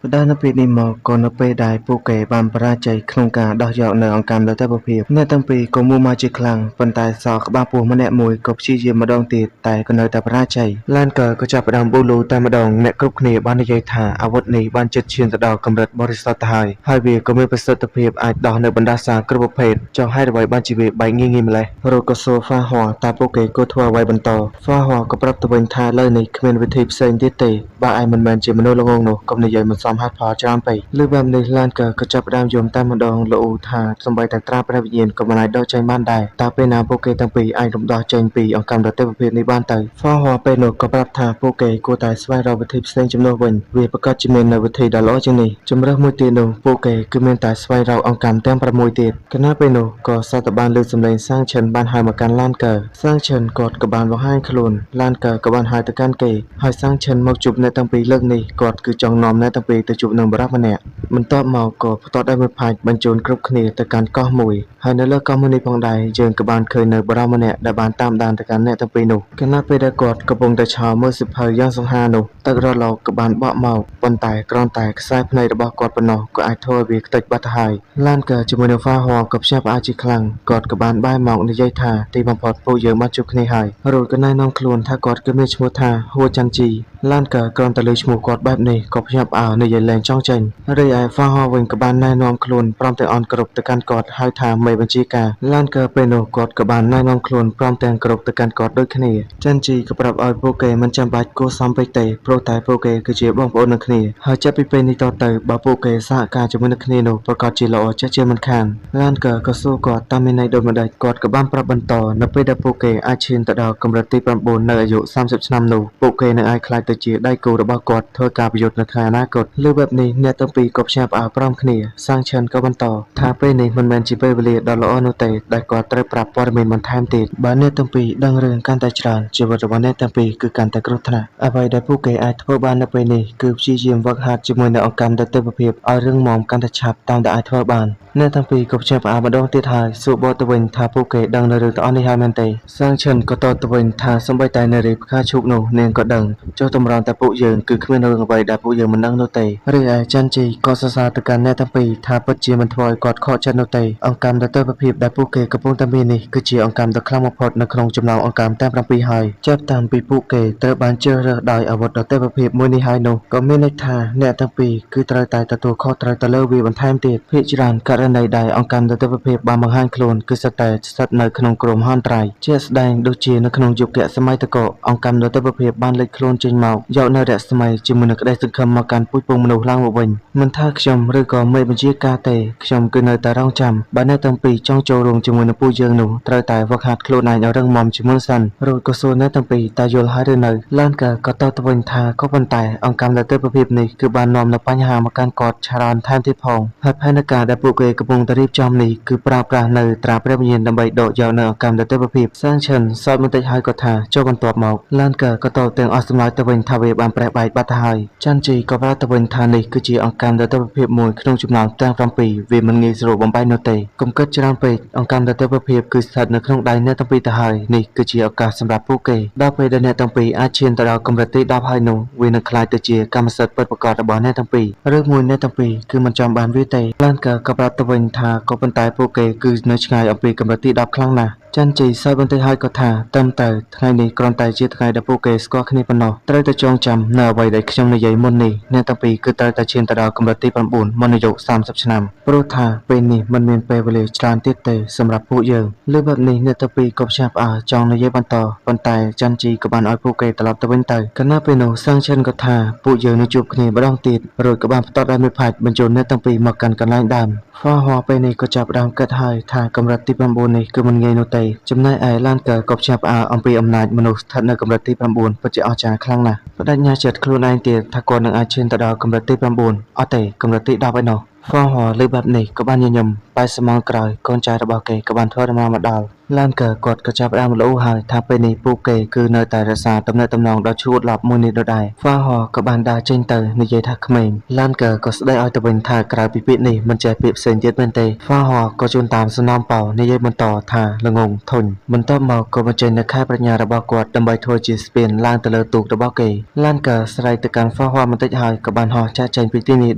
ផ្ដល់នៅពេលនេះមកក៏នៅពេលដែលពួកគេបានបរាជ័យក្នុងការដោះយកនៅអង្កាំលើទេវភាពអ្នកទាំងពីរក៏មួម៉ៅជាខ្លាំងប៉ុន្តែសល់ក្បាលពោះម្នាក់មួយក៏ព្យាយាមម្ដងទៀតតែក៏នៅតែបរាជ័យឡានកើក៏ចាប់ផ្ដើមប៊ូលូតែម្ដងអ្នកគ្រប់គ្នាបាននិយាយថាអាវុធនេះបានជិតឈានទៅដល់កម្រិតបរិសុទ្ធទៅហើយហើយវាក៏មានប្រសិទ្ធភាពអាចដោះនៅបណ្ដាសាគ្រប់ប្រភេទចុះហេតុអ្វីបានជាវាបែកងាយៗម្ល៉េះរោគក៏សួរហ្វាហ័រតើពួកគេគួរធ្វើអ្វីបន្តហ្វាហ័រក៏ប្រាប់ទៅវិញថាឥឡូវនេះគ្មានវិធីផ្សេងទៀតទេបើឯងមិនមែនជាមនុស្សល្ងងនោះកុំនិយាយមិនសមហេតុផលច្រើនពេកលើបែបនេះឡានកើក៏ចាប់ផ្ដើមយំតែម្ដងល្អូថាសូម្បីតែត្រាព្រះវិញ្ញាណក៏មិនអាចដកចេញបានដែរតើពេលណាពួកគេទាំងពីរអាចរំដោះចេញពីអង្កាំដទៃប្រភេទនេះបានទៅហ្វាហ័រពេលនោះក៏ប្រាប់ថាពួកគេគួរតែស្វែងរកវិធីផ្សេងជំនួសវិញវាប្រាកដជាមាននៅវិធីដ៏ល្អជាងនេះជម្រើសមួយទៀតនោះពួកគេគឺមានតែស្វែងរកអង្កាំទាំង6ទៀតខណៈពេលនោះក៏សតបានលើសម្លេងសាងឈិនបានហៅមកកាន់ឡានកើសាងឈិនគាត់ក៏បានបង្ហាញខ្លួនឡានកើក៏បានហៅទៅកាន់គេហើយសាងឈិនមកជួបអ្នកទាំងពីរលើកនេះគាត់គឺចង់នាំអ្នកទាំងពីរទៅជួបនឹងបុរសម្នាក់បន្ទាប់មកក៏ផ្ទាត់ដោយមួយផាច់បញ្ជូនគ្រប់គ្នាទៅកាន់កោះមួយហើយនៅលើកោះមួយនេះផងដែរយើងក៏បានឃើញនៅបុរសម្នាក់ដែលបានតាមដានទៅកាន់អ្នកទាំងពីរនោះខណៈពេលដែលគាត់កំពុងតែឆោមើលសៀវភៅយ៉ាងសង្ហានោះទឹករលកក៏បានបក់មកប៉ុន្តែគ្រាន់តែខ្សែភ្នែករបស់គាត់ប៉ុណ្ណោះក៏អាចធ្វើឲ្យវាខ្ទេចបាត់ទៅហើយឡានកើជាមួយនឹងហ្វាហ័រក៏ភ្ញាក់ផ្អើលជាខ្លាំងគាត់ក៏បានបែរមកនិយាយថាទីបំផុតពួកយើងបានជួបគ្នាហើយរួចក៏ណែនាំខ្លួនថាគាត់គឺមានឈ្មោះថាហួចចាន់ជីឡានកើគ្រាន់តែលើឈ្មោះគាត់បែបនេះក៏ភ្ញាក់ផ្អើលនិយាយលែងចង់ចេញរីឯហ្វាហ័រវិញក៏បានណែនាំខ្លួនព្រមទាំងអន់គ្រប់ទៅកាន់គាត់ហើយថាមេបញ្ជាការឡានកើពេលនោះគាត់ក៏បានណែនាំខ្លួនព្រមទាំងគ្រប់ទៅកាន់គាត់ដូចគ្នាចាន់ជីក៏ប្រាប់ឲ្យពួកគេមិនចាំបាច់គួរសមពេកទេព្រោះតែពួកគេគឺជាបងប្អូននឹងគ្នាហើយចាប់ពីពេលនេះតទៅបើពួកគេសហការជាមួយនឹងគ្នានោះប្រាកដជាល្អចេះជាមិនខានឡានកើក៏សួរគាត់តាមមានន័យដូចម្ដេចគាត់ក៏បានប្រាប់បន្តនៅពេលដែលពួកគេអាចឈានទៅដល់កម្រិតទី9នៅអាយុ30ឆ្នាំនោះពួកគេនឹងអាចក្លាយទៅជាដៃគូរបស់គាត់ធ្វើការប្រយុទ្ធនៅថ្ងៃអនាគតលើបែបនេះអ្នកទាំងពីរក៏ភ្ញាក់ផ្អើលព្រមគ្នាសាងឈិនក៏បន្តថាពេលនេះមិនមែនជាពេលវេលាដ៏ល្អនោះទេដែលគាត់ត្រូវប្រាប់ព័ត៌មានបន្ថែមទៀតបើអ្នកទាំងពីរដឹងរឿងកាន់តែច្រើនជីវិតរបស់អ្នកទាំងពីរគឺកាន់តែគ្រោះថ្នាក់អ្វីដែលពួកគេអាចធ្វើបាននៅពេលនេះគឺព្យាយាមវឹកហាត់ជាមួយនឹងអង្កាំដទៃភាពឲ្យរឹងមាំកាន់តែឆាប់តាមដែលអាចធ្វើបានអ្នកទាំងពីរក៏ភ្ញាក់ផ្អើលម្ដងទៀតហើយសួរបកទៅវិញថាពួកគេដឹងនៅរឿងទាំងអស់នេះហើយមែនទេសាងឈិនក៏តបទៅវិញថាសូម្បីតែនារីផ្កាឈូកនោះនាងក៏ដឹងចុះតម្រង់តែពួកយើងគឺគ្មានរឿងអ្វីដែលពួកយើងមិនដឹងនោះទេរីឯចាន់ជីក៏សរសើរទៅកាន់អ្នកទាំងពីរថាពិតជាមិនធ្វើឲ្យគាត់ខកចិត្តនោះទេអង្កាំដទៃភាពដែលពួកគេកំពុងតែមាននេះគឺជាអង្កាំដ៏ខ្លាំងបំផុតនៅក្នុងចំណោមអង្កាំទាំង7ហើយចាប់តាំងពីពួកគេត្រូវបានជ្រើសរើសដោយអាវុធដទៃភាពមួយនេះហើយនោះក៏មានន័យថាអ្នកទាំងពីរគឺត្រូវតែទទួលខុសត្រូវទៅលើវាបន្ថែមទៀតភាគច្រើនករណីដែលអង្កាំដទៃភាពបានបង្ហាញខ្លួនគឺសុទ្ធតែស្ថិតនៅក្នុងគ្រោះមហន្តរាយជាក់ស្ដែងដូចជានៅក្នុងយុគសម័យតកអង្កាំដទៃភាពបានលេចខ្លួនចេញមកយកនៅរស្មីជាមួយនឹងក្តីសង្ឃឹមមកកាន់ពូជពងមនុស្សឡើងមកវិញមិនថាខ្ញុំឬក៏មេបញ្ជាការទេខ្ញុំគឺនៅតែរងចាំបើអ្នកទាំងពីរចង់ចូលរួមជាមួយនឹងពួកយើងនោះត្រូវតែវឹកហាត់ខ្លួនឯងឲ្យរឹងមាំជាមុនសិនរួចក៏សួរអ្នកទាំងពីរតើយល់ហើយឬនៅឡានកើក៏តបទៅវិញថាក៏ប៉ុន្តែអង្កាំដទៃភាពនេះគឺបាននាំនូវបញ្ហាមកកាន់គាត់ច្រើនថែមទៀតផងហើយផែនការដែលពួកគេកំពុងតែរៀបចំនេះគឺប្រើប្រាស់នៅត្រាព្រះវិញ្ញាណដើម្បីដកយកនៅអង្កាំដទៃភាពសាងឈិនសើចបន្តិចហើយក៏ថាចូលបន្ទាប់មកឡានកើក៏តបទាំងអស់សម្លាយទៅវិញថាវាបានប្រេះបែកបាត់ទៅហើយចាន់ជីក៏ប្រាប់ទៅវិញថានេះគឺជាអង្កាំដទៃភាពមួយក្នុងចំណោមទាំង7វាមិនងាយស្រួលបំបែកនោះទេកុំគិតច្រើនពេកអង្កាំដទៃភាពគឺស្ថិតនៅក្នុងដៃអ្នកទាំងពីរទៅហើយនេះគឺជាឱកាសសម្រាប់ពួកគេដល់ពេលដែលអ្នកទាំងពីរអាចឈានទៅដល់កម្រិតទី10ហើយនោះវានឹងក្លាយទៅជាកម្មសិទ្ធិពិតប្រាកដរបស់អ្នកទាំងពីរឬមួយអ្នកទាំងពីរគឺមិនចង់បានវាទេឡានកើក៏ប្រាប់ទៅវិញថាក៏ប៉ុន្តែពួកគេគឺនៅឆ្ងាយអំពីកម្រិតទី10ខ្លាំងណាស់ចាន់ជីសើចបន្តិចហើយក៏ថាត្រឹមត្រូវថ្ងៃនេះគ្រាន់តែជាថ្ងៃដែលពួកគេស្គាល់គ្នាប៉ុណ្ណោះត្រូវតែចងចាំនៅអ្វីដែលខ្ញុំនិយាយមុននេះអ្នកទាំងពីរគឺត្រូវតែឈានទៅដល់កម្រិតទី9មុនអាយុ30ឆ្នាំព្រោះថាពេលនេះមិនមានពេលវេលាច្រើនទៀតទេសម្រាប់ពួកយើងលើបែបនេះអ្នកទាំងពីរក៏ភ្ញាក់ផ្អើលចង់និយាយបន្តប៉ុន្តែចាន់ជីក៏បានឲ្យពួកគេត្រឡប់ទៅវិញទៅខណៈពេលនោះសាងឈិនក៏ថាពួកយើងនឹងជួបគ្នាម្ដងទៀតរួចក៏បានផ្ទាត់ដោយមួយផាច់បញ្ជូនអ្នកទាំងពីរមកកាន់កន្លែងដើមហ្វាហ័រពេលនេះក៏ចាប់ផ្ដើមគិតហើយថាកម្រិតទី9នេះគឺមិនងាយនោះទេចំណែកឯឡានកើក៏ភ្ញាក់ផ្អើលអំពីអំណាចមនុស្សស្ថិតនៅកម្រិតទី9ពិតជាអស្ចារ្យខ្លាំងណាស់បដិញ្ញាចិត្តខ្លួនឯងទៀតថាគាត់នឹងអាចឈានទៅដល់កម្រិតទី9អត់ទេកម្រិតទី10ឯណោះ ហ្វាហ័រលើបែបនេះក៏បានញញឹម80ម៉ោងក្រោយកូនចៅរបស់គេក៏បានធ្វើដំណើរមកដល់ឡានកើគាត់ក៏ចាប់ផ្ដើមលូហើយថាពេលនេះពួកគេគឺនៅតែរក្សាទំនាក់ទំនងដ៏ឈួតឡប់មួយនេះដដែលហ្វាហ័រក៏បានដើរចេញទៅនិយាយថាក្មេងឡានកើក៏ស្ដីឲ្យទៅវិញថាក្រៅពីពាក្យនេះមិនចេះពាក្យផ្សេងទៀតមែនទេហ្វាហ័រក៏ជូនតាមសំណំប៉ោនិយាយបន្តថាល្ងងធុញបន្ទាប់មកក៏បញ្ចេញនៅខែប្រាជ្ញារបស់គាត់ដើម្បីធ្វើជាស្ពានឡើងទៅលើទូករបស់គេឡានកើស្រែកទៅកាន់ហ្វាហ័របន្តិចហើយក៏បានហោះចាកចេញពីទីនេះ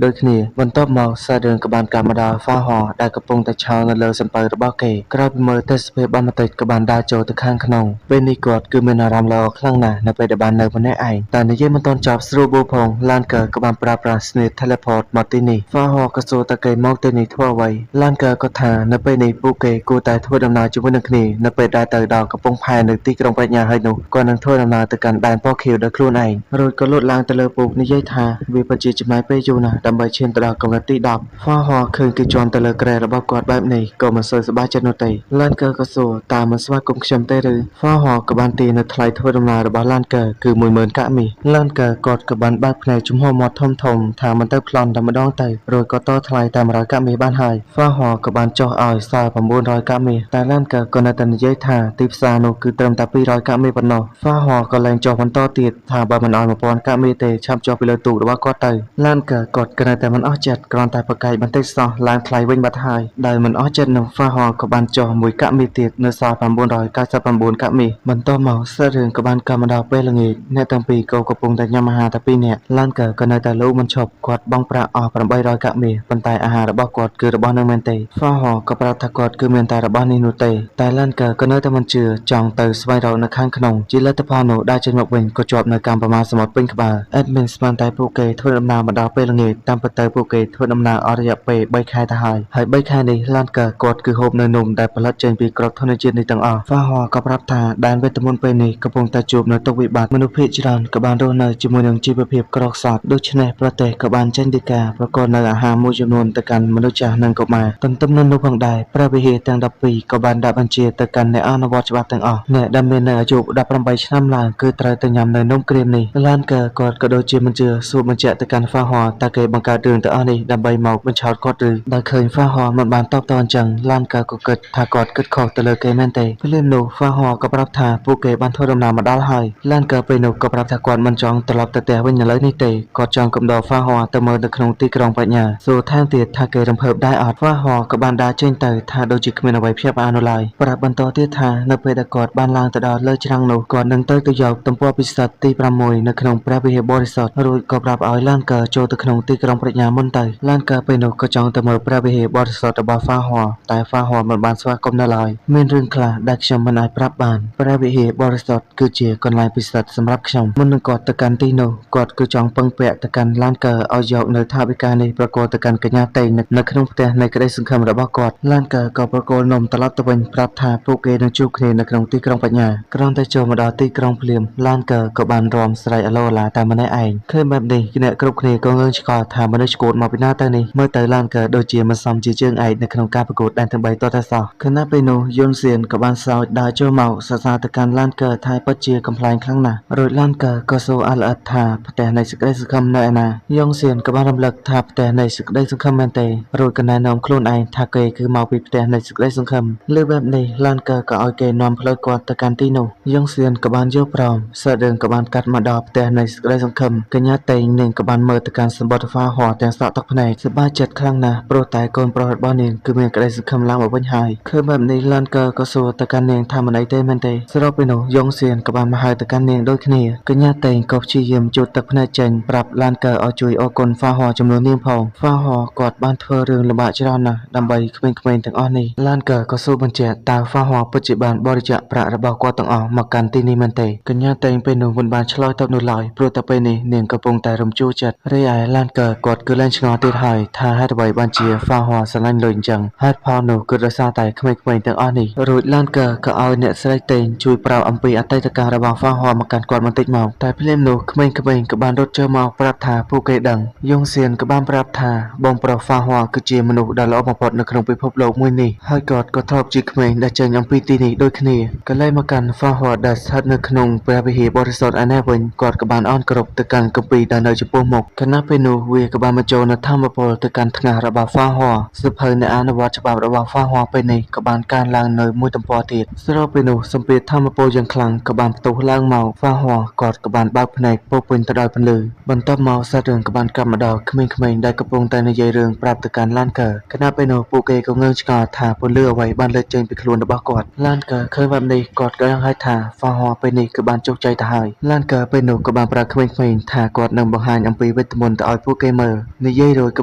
ដូចគ្នាបន្ទាប់មកសារឿងក៏បានកាត់មកដល់ហ្វាហ័រដែលកំពុងតែឆោនៅលើសំពៅរបស់គេក្រោយពីមើលទេសភាពបានបន្តិចក៏បានដើរចូលទៅខាងក្នុងពេលនេះគាត់គឺមានអារម្មណ៍ល្អខ្លាំងណាស់នៅពេលដែលបាននៅម្នាក់ឯងតែនិយាយមិនទាន់ចប់ស្រួលបួផងឡានកើក៏បានប្រើប្រាស់ស្នៀត teleport មកទីនេះហ្វាហ័រក៏សួរតើគេមកទីនេះធ្វើអ្វីឡានកើក៏ថានៅពេលនេះពួកគេគួរតែធ្វើដំណើរជាមួយនឹងគ្នានៅពេលដែលទៅដល់កំពង់ផែនៅទីក្រុងប្រាជ្ញាហើយនោះគាត់នឹងធ្វើដំណើរទៅកាន់ដែនពណ៌ខៀវដោយខ្លួនឯងរួចក៏លោតឡើងទៅលើពូកនិយាយថាវាពិតជាចំណាយពេលយូរណាស់ដើម្បីឈានទៅដល់កម្រិតទី10ហ្វាហ័រឃើញគេជន់ទៅលើគ្រែរបស់គាត់បែបនេះក៏មិនសូវសប្បាយចិត្តនោះទេឡានកើក៏សួរតើមិនស្វាគមន៍ខ្ញុំទេឬហ្វាហ័រក៏បានទាយនៅថ្លៃធ្វើដំណើររបស់ឡានកើគឺ10000កាក់មាសឡានកើគាត់ក៏បានបើកភ្នែកជំហរមាត់ធំធំថាមិនទៅប្លន់តែម្ដងទៅរួចក៏តថ្លៃតែ100កាក់មាសបានហើយហ្វាហ័រក៏បានចុះឲ្យសល់900កាក់មាសតែឡានកើក៏នៅតែនិយាយថាទីផ្សារនោះគឺត្រឹមតែ200កាក់មាសប៉ុណ្ណោះហ្វាហ័រក៏លែងចុះបន្តទៀតថាបើមិនឲ្យ1000កាក់មាសទេឆាប់ចុះពីលើទូករបស់គាត់ទៅឡានកើគាត់ក៏នៅតែមិនអស់ចិត្តគ្រាន់តែប្រកែកបន្តិចសោះឡើងថ្លៃវិញបាត់ហើយដោយមិនអស់ចិត្តនឹងហ្វាហ័រក៏បានចុះមួយកាក់មាសទៀតនៅសល់999កាក់មាសបន្ទាប់មកសាច់រឿងក៏បានកាត់មកដល់ពេលល្ងាចអ្នកទាំងពីរក៏កំពុងតែញ៉ាំអាហារតែពីរនាក់ឡានកើក៏នៅតែលូមិនឈប់គាត់បង់ប្រាក់អស់800កាក់មាសប៉ុន្តែអាហាររបស់គាត់គឺរបស់នឹងមែនទេហ្វាហ័រក៏ប្រាប់ថាគាត់គឺមានតែរបស់នេះនោះទេតែឡានកើក៏នៅតែមិនជឿចង់ទៅស្វែងរកនៅខាងក្នុងជាលទ្ធផលនោះដើរចេញមកវិញក៏ជាប់នៅកម្មប្រមាសមុទ្រពេញក្បាល admin ស្មានតែពួកគេធ្វើដំណើរមកដល់ពេលល្ងាចតាមពិតទៅពួកគេធ្វើដំណើរអស់រយៈពេល3ខែទៅហើយហើយ3ខែនេះឡានកើគាត់គឺហូបនៅនំដែលផលិតចេញពីក្របធនជាតិនេះទាំងអស់ហ្វាហ័រក៏ប្រាប់ថាដែនវេទមន្តពេលនេះកំពុងតែជួបនៅទុក្ខវិបត្តិមនុស្សភាគច្រើនក៏បានរស់នៅជាមួយនឹងជីវភាពក្រខ្សត់ដូច្នេះប្រទេសក៏បានចេញដីកាប្រកល់នៅអាហារមួយចំនួនទៅកាន់មនុស្សចាស់និងកុមារទន្ទឹមនឹងនោះផងដែរព្រះវិហារទាំង12ក៏បានដាក់បញ្ជាទៅកាន់អ្នកអនុវត្តច្បាប់ទាំងអស់អ្នកដែលមាននៅអាយុ18ឆ្នាំឡើងគឺត្រូវទៅញ៉ាំនៅនំក្រៀមនេះឡានកើគាត់ក៏ដូចជាមិនជឿសួរបញ្ជាក់ទៅកាន់ហ្វាហ័រតើគេបង្កើតរឿងទាំងអស់នេះដើម្បីមកបញ្ឆោតគាត់ឬដោយឃើញហ្វាហ័រមិនបានតបតអញ្ចឹងឡានកើក៏គិតថាគាត់គិតខុសទៅលើគេមែនទេភ្លាមនោះហ្វាហ័រក៏ប្រាប់ថាពួកគេបានធ្វើដំណើរមកដល់ហើយឡានកើពេលនោះក៏ប្រាប់ថាគាត់មិនចង់ត្រឡប់ទៅផ្ទះវិញឥឡូវនេះទេគាត់ចង់កំដរហ្វាហ័រទៅមើលនៅក្នុងទីក្រុងប្រាជ្ញាសួរថែមទៀតថាគេរំភើបដែរអត់ហ្វាហ័រក៏បានដើរចេញទៅថាដូចជាគ្មានអ្វីភ្ញាក់ផ្អើលនោះឡើយប្រាប់បន្តទៀតថានៅពេលដែលគាត់បានឡើងទៅដល់លើច្រាំងនោះគាត់នឹងទៅយកទំព័រពិសិដ្ឋទី6នៅក្នុងព្រះវិហារបរិសុទ្ធរួចក៏ប្រាប់ឲ្យឡានកើចូលទៅក្នុងទីក្រុងប្រាជ្ញាមុនទៅឡានកើពេលនោះក៏ចង់ទៅមើលព្រះវិហារបរិសុទ្ធរបស់ហ្វាហ័រតែហ្វាហ័រមិនបានស្វាគមន៍នៅឡើយមានរឿងខ្លះដែលខ្ញុំមិនអាចប្រាប់បានព្រះវិហារបរិសុទ្ធគឺជាកន្លែងពិសិដ្ឋសម្រាប់ខ្ញុំមុននឹងគាត់ទៅកាន់ទីនោះគាត់គឺចង់ពឹងពាក់ទៅកាន់ឡានកើឲ្យយកនៅថវិកានេះប្រគល់ទៅកាន់កញ្ញាតេងនៅក្នុងផ្ទះនៃក្តីសង្ឃឹមរបស់គាត់ឡានកើក៏ប្រគល់នំត្រឡប់ទៅវិញប្រាប់ថាពួកគេនឹងជួបគ្នានៅក្នុងទីក្រុងបញ្ញាគ្រាន់តែចូលមកដល់ទីក្រុងភ្លាមឡានកើក៏បានរាំស្រែកអាឡូអាឡាតែម្នាក់ឯងឃើញបែបនេះអ្នកគ្រប់គ្នាក៏ងឿងឆ្ងល់ថាមនុស្សឆ្កួតមកពីណាទៅនេះមើលទៅឡានកើដូចជាមិនសមជាជើងឯកនៅក្នុងការប្រកួតដែនទាំង3តតែសោះខណៈពេលនោះយុនសៀនក៏បានសោចដើរចូលមកសរសើរទៅកាន់ឡានកើថាពិតជាកំប្លែងខ្លាំងណាស់រួចឡានកើក៏សួរអល្អិតថាផ្ទះនៃសេចក្តីសង្ឃឹមនៅឯណាយ៉ងសៀនក៏បានរំលឹកថាផ្ទះនៃសេចក្តីសង្ឃឹមមែនទេរួចក៏ណែនាំខ្លួនឯងថាគេគឺមកពីផ្ទះនៃសេចក្តីសង្ឃឹមលើបែបនេះឡានកើក៏ឲ្យគេនាំផ្លូវគាត់ទៅកាន់ទីនោះយ៉ងសៀនក៏បានយល់ព្រមសាច់រឿងក៏បានកាត់មកដល់ផ្ទះនៃសេចក្តីសង្ឃឹមកញ្ញាតេងនាងក៏បានមើលទៅកាន់សម្បត្តិហ្វាហ័រទាំងសក់ទឹកភ្នែកសប្បាយចិត្តខ្លាំងណាស់ព្រោះតែកូនប្រុសរបស់នាងគឺមានក្តីសង្ឃឹមឡើងមកវិញហើយឃើញបែបនេះឡានកើក៏សួរទៅកាន់នាងថាមិនអីទេមែនទេស្របពេលនោះយ៉ងសៀនក៏បានមកហៅទៅកាន់នាងដូចគ្នាកញ្ញាតេងក៏ព្យាយាមជូតទឹកភ្នែកចេញប្រាប់ឡានកើឲ្យជួយអរគុណហ្វាហ័រចំនួននាងផងហ្វាហ័រគាត់បានធ្វើរឿងលំបាកច្រើនណាស់ដើម្បីក្មេងៗទាំងអស់នេះឡានកើក៏សួរបញ្ជាក់តើហ្វាហ័រពិតជាបានបរិច្ចាគប្រាក់របស់គាត់ទាំងអស់មកកាន់ទីនេះមែនទេកញ្ញាតេងពេលនោះមិនបានឆ្លើយតបនោះឡើយព្រោះតែពេលនេះនាងកំពុងតែរំជួលចិត្តរីឯឡានកើគាត់គឺលែងឆ្ងល់ទៀតហើយថាហេតុអ្វីបានជាហ្វាហ័រស្រឡាញ់លុយអញ្ចឹងហេតុផលនោះគឺដោយសារតែក្មេងៗទាំងអស់នេះរួចឡានកើក៏ឲ្យអ្នកស្រីតេងជួយប្រាប់អំពីអតីតកាលរបស់ហ្វាហ័រមកកាន់គាត់បន្តិចមកតែភ្លាមនោះក្មេងៗក៏បានរត់ចូលមកប្រាប់ថាពួកគេដឹងយងសៀនក៏បានប្រាប់ថាបងប្រុសហ្វាហ័រគឺជាមនុស្សដ៏ល្អបំផុតនៅក្នុងពិភពលោកមួយនេះហើយគាត់ក៏ធ្លាប់ជាក្មេងដែលចេញអំពីទីនេះដូចគ្នាក៏លែងមកកាន់ហ្វាហ័រដែលស្ថិតនៅក្នុងព្រះវិហារបរិសុទ្ធឯនេះវិញគាត់ក៏បានអន់គ្រប់ទៅកាន់គម្ពីរដែលនៅចំពោះមុខខណៈពេលនោះវាក៏បានបញ្ចូលនៅធម្មពល ទៅកាន់ថ្ងាសរបស់ហ្វាហ័រសៀវភៅអ្នកអនុវត្តច្បាប់របស់ហ្វាហ័រពេលនេះក៏បានកើនឡើងនៅមួយទំព័រទៀតស្របពេលនោះសម្ពាធធម្មពលយ៉ាងខ្លាំងក៏បានផ្ទុះឡើងមកហ្វាហ័រគាត់ក៏បានបើកភ្នែកពោរពេញទៅដោយពន្លឺបន្ទាប់មកសាច់រឿងក៏បានកាប់មកដល់ក្មេងៗដែលកំពុងតែនិយាយរឿងប្រាប់ទៅកាន់ឡានកើខណៈពេលនោះពួកគេក៏ងឿងឆ្ងល់ថាពន្លឺអ្វីបានលេចចេញពីខ្លួនរបស់គាត់ឡានកើឃើញបែបនេះគាត់ក៏ដឹងហើយថាហ្វាហ័រពេលនេះគឺបានជោគជ័យទៅហើយឡានកើពេលនោះក៏បានប្រាប់ក្មេងៗថាគាត់នឹងបង្ហាញអំពីវេទមន្តទៅឲ្យពួកគេមើលនិយាយរួចក៏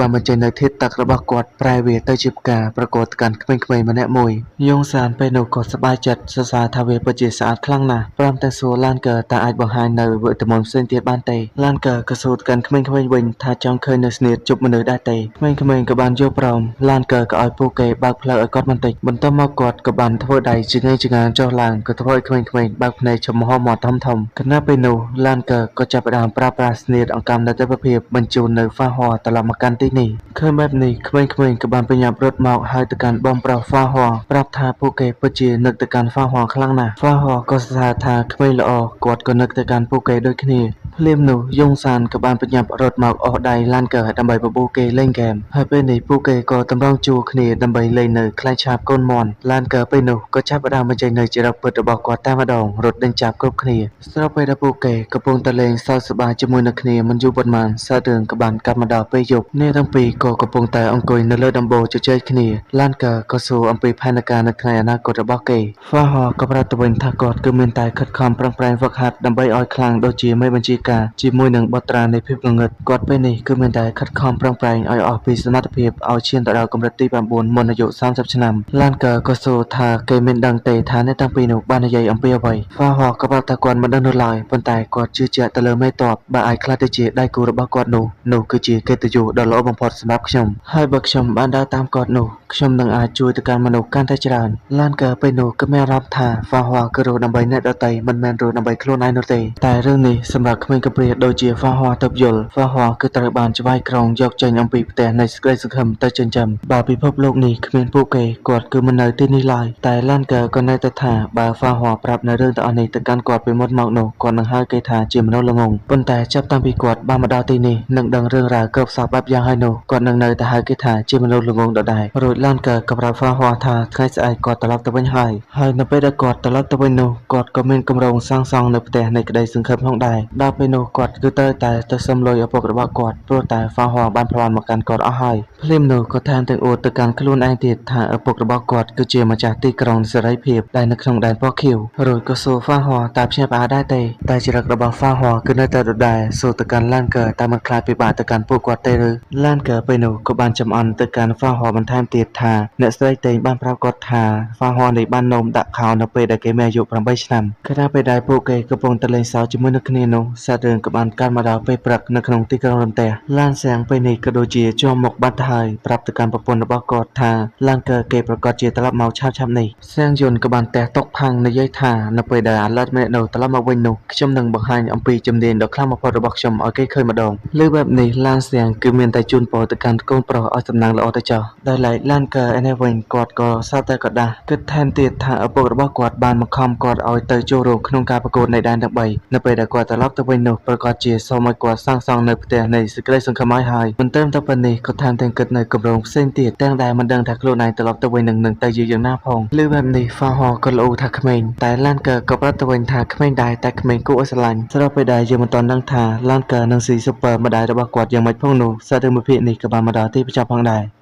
បានបញ្ចេញនូវធាតុទឹករបស់គាត់ប្រែវាទៅជាផ្កាប្រកួតកាន់ក្មេងៗម្នាក់មួយយងសានពេលនោះក៏សប្បាយចិត្តសរសើរថាវាពិតជាស្អាតខ្លាំងណាស់ព្រមទាំងសួរឡានកើតើអាចបង្ហាញនៅវេទមន្តផ្សេងទៀតបានទេឡានកើក៏សួរទៅកាន់ក្មេងៗវិញថាចង់ឃើញនៅស្នៀតជប់មនុស្សដែរទេក្មេងៗក៏បានយល់ព្រមឡានកើក៏ឲ្យពួកគេបើកផ្លូវឲ្យគាត់បន្តិចបន្ទាប់មកគាត់ក៏បានធ្វើដៃជាងចងានចុះឡើងក៏ធ្វើឲ្យក្មេងៗបើកភ្នែកឈប់មហមាត់ធំៗខណៈពេលនោះឡានកើក៏ចាប់ផ្ដើមប្រើប្រាស់ស្នៀតអង្កាំនៅទិដ្ឋភាពបញ្ជូននៅហ្វាហ័រត្រឡប់មកកាន់ទីនេះឃើញបែបនេះក្មេងៗក៏បានប្រញាប់រត់មកហើយទៅកាន់បងប្រុសហ្វាហ័រប្រាប់ថាពួកគេពិតជានឹកទៅកាន់ហ្វាហ័រខ្លាំងណាស់ហ្វាហ័រក៏សរសើរថាក្មេងល្អគាត់ក៏នឹកទៅកាន់ពួកគេដូចគ្នាភ្លាមនោះយងសានក៏បានប្រញាប់រត់មកអស់ដៃឡានកើដើម្បីបបួលគេលេងហ្គេមហើយពេលនេះពួកគេក៏តម្រង់ជួរគ្នាដើម្បីលេងនៅខ្លែងឆាបកូនមន់ឡានកើពេលនោះក៏ចាប់ផ្ដើមបញ្ចេញនៅចរិតពិតរបស់គាត់តែម្ដងរត់ដេញចាប់គ្រប់គ្នាស្របពេលដែលពួកគេកំពុងតែលេងសើចសប្បាយជាមួយនឹងគ្នាមិនយូរប៉ុន្មានសាច់រឿងក៏បានកាត់មកដល់ពេលយប់អ្នកទាំងពីរក៏កំពុងតែអង្គុយនៅលើដំបូលជជែកគ្នាឡានកើក៏សួរអំពីផែនការនៅថ្ងៃអនាគតរបស់គេហ្វាហ័រក៏ប្រាប់ទៅវិញថាគាត់គឺមានតែខិតខំប្រឹងប្រែងហ្វឹកហាត់ដើម្បីឲ្យខ្លាំងដូចជាមេបញ្ជាការជាមួយនឹងបុត្រានៃភាពងងឹតគាត់ពេលនេះគឺមានតែខិតខំប្រឹងប្រែងឲ្យអស់ពីសមត្ថភាពឲ្យឈានទៅដល់កម្រិតទី9មុនអាយុ30ឆ្នាំឡានកើក៏សួរថាគេមានដឹងទេថាអ្នកទាំងពីរនោះបាននិយាយអំពីអ្វីហ្វាហ័រក៏ប្រាប់ថាគាត់មិនដឹងនោះឡើយប៉ុន្តែគាត់ជឿជាក់ទៅលើមេតបបើអាចក្លាយទៅជាដៃគូរបស់គាត់នោះនោះគឺជាកិត្តិយសដ៏ល្អបំផុតសម្រាប់ខ្ញុំហើយបើខ្ញុំបានដើរតាមគាត់នោះខ្ញុំនឹងអាចជួយទៅកាន់មនុស្សកាន់តែច្រើនឡានកើពេលនោះក៏មានអារម្មណ៍ថាហ្វាហ័រគឺរស់ដើម្បីអ្នកដទៃមិនមែនរស់ដើម្បីខ្លួនឯងនោះទេតែរឿងនេះសម្រាប់ក្មេងកំព្រាដូចជាហ្វាហ័រទៅយល់ហ្វាហ័រគឺត្រូវបានច្បាយក្រុងយកចេញអំពីផ្ទះនៃសេចក្តីសង្ឃឹមទៅចិញ្ចឹមបើពិភពលោកនេះគ្មានពួកគេគាត់គឺមិននៅទីនេះឡើយតែឡានកើក៏នៅតែថាបើហ្វាហ័រប្រាប់នៅរឿងទាំងអស់នេះទៅកាន់គាត់ពីមុនមកនោះគាត់នឹងហៅគេថាជាមនុស្សល្ងង់ប៉ុន្តែចាប់តាំងពីគាត់បានមកដល់ទីនេះនិងដឹងរឿងរ៉ាវគ្រប់សពបែបយ៉ាងហើយនោះគាត់នឹងនៅតែហៅគេថាជាមនុស្សល្ងង់ដដែលរួចឡានកើក៏ប្រាប់ហ្វាហ័រថាថ្ងៃស្អែកគាត់ត្រឡប់ទៅវិញហើយហើយនៅពេលដែលគាត់ត្រឡប់ទៅវិញនោះគាត់ក៏មានគម្រោងសាងសង់នៅផ្ទះនៃក្តីសង្ឃឹមផងដែរដល់ពេលនោះគាត់គឺត្រូវតែទៅសុំលុយឪពុករបស់គាត់ព្រោះតែហ្វាហ័របានប្លន់មកកាន់គាត់អស់ហើយភ្លាមនោះក៏ថែមទាំងអួតទៅកាន់ខ្លួនឯងទៀតថាឪពុករបស់គាត់គឺជាម្ចាស់ទីក្រុងសេរីភាពដែលនៅក្នុងដែនពណ៌ខៀវរួចក៏សួរហ្វាហ័រតើភ្ញាក់ផ្អើលដែរទេតែចរិតរបស់ហ្វាហ័រគឺនៅតែដដែលសួរទៅកាន់ឡានកើតើមិនខ្លាចពិបាកទៅកាន់ពួកគាត់ទេឬឡានកើពេលនោះក៏បានចំអន់ទៅកាន់ហ្វាហ័របន្ថែមទៀតថាអ្នកស្រីតេងបានប្រាប់គាត់ថាហ្វាហ័រនេះបាននោមដាក់ខោនៅពេលដែលគេមានអាយុ8ឆ្នាំខណៈពេលដែលពួកគេកំពុងតែលេងសើចជាមួយនឹងគ្នានោះសាច់រឿងក៏បានកាត់មកដល់ពេលព្រឹកនៅក្នុងទីក្រុងរន្ទះឡានសៀងពេលនេះក៏ដូចជាជាប់មុខបាត់ទៅហើយប្រាប់ទៅកាន់ប្រពន្ធរបស់គាត់ថាឡានកើគេប្រកាសជាត្រឡប់មកឆាប់ៗនេះសៀងយុនក៏បានទះតុកផាំងនិយាយថានៅពេលដែលអាឡិតម្នាក់នោះត្រឡប់មកវិញនោះខ្ញុំនឹងបង្ហាញអំពីជំនាញដ៏ខ្លាំងបំផុតរបស់ខ្ញុំឲ្យគេឃើញម្ដងលើបែបនេះឡានសៀងគឺមានតែជូនពរទៅកាន់កូនប្រុសឲ្យសំណាងល្អទៅចោះដោយឡែកឡានកើឯនេះវិញគាត់ក៏សោកតែក៏ដាស់គិតថែមទៀតថាឪពុករបស់គាត់បានបង្ខំគាត់ឲ្យទៅចូលរួមក្នុងការប្រកួតនៃដែនទាំង3នៅពេលដែលគាត់ត្រឡប់ទៅវិញនោះប្រកាសជាសូមឲ្យគាត់សាងសង់នៅផ្ទះនៃសេចក្តីសង្ឃឹមឲ្យហើយមិនត្រឹមតែប៉ុណ្នេះក៏ថែមទាំងគិតនៅគម្រោងផ្សេងទៀតទាំងដែលមិនដឹងថាខ្លួនឯងត្រឡប់ទៅវិញនឹងទៅជាយ៉ាងណាផងលើបែបនេះហ្វាហ័រក៏លោថាក្មេងតែឡានកើក៏ប្រាប់ទៅវិញថាក្មេងដែរតែក្មេងគួរឲ្យស្រឡាញ់ស្របពេលដែលយើងមិនទាន់ដឹងថាឡានកើនិងស៊ីស៊ុបពើម្ដាយរបស់គាត់យ៉ាងម៉េចផងនោះសាច់រឿងមួយភាគនេះក៏បានមកដល់ទីបញ្ចប់ផងដែរ។